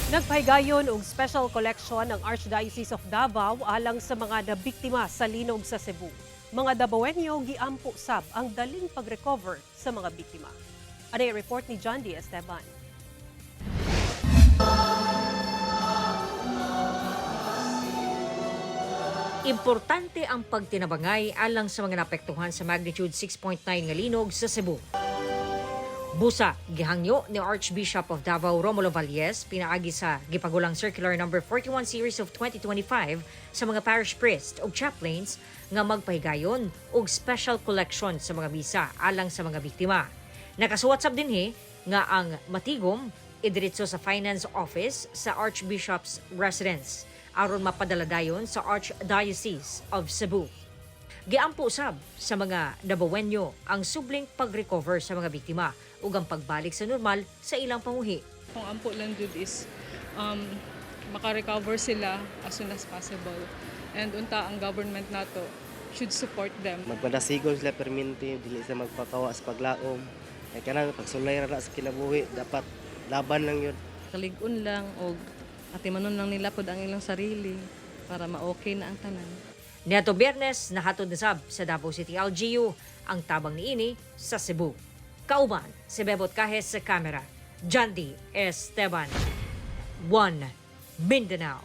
Nagpahigayon og special collection ang Archdiocese of Davao alang sa mga nabiktima sa linog sa Cebu. Mga Dabawenyo, giampo sab ang daling pag-recover sa mga biktima. Ano report ni John D. Esteban. Importante ang pagtinabangay alang sa mga naapektuhan sa magnitude 6.9 nga linog sa Cebu. Busa, gihangyo ni Archbishop of Davao Romulo Valles pinaagi sa gipagulang Circular Number 41 Series of 2025 sa mga parish priest ug chaplains nga magpahigayon og special collection sa mga misa alang sa mga biktima. Nakasuwat sab dinhi nga ang matigom idiretso sa finance office sa Archbishop's residence aron mapadala dayon sa Archdiocese of Cebu. Giampo sab sa mga Dabawenyo ang subling pag-recover sa mga biktima ug ang pagbalik sa normal sa ilang panguhi. Kung ampo lang jud is maka-recover sila as soon as possible. And unta ang government nato should support them. Magpadasigon sila perminti, dili sila magpakawa sa paglaom. Kay kanang pagsulay ra na sa kinabuhi, dapat laban lang yun. Kalig-on lang og atimanon lang nila pod ang ilang sarili para ma-okay na ang tanan. Neto Biyernes, nahatod na sab sa Davao City LGU ang tabang niini sa Cebu. Kauban si Bebot Cajes sa kamera. Jandy Esteban. 1 Mindanao.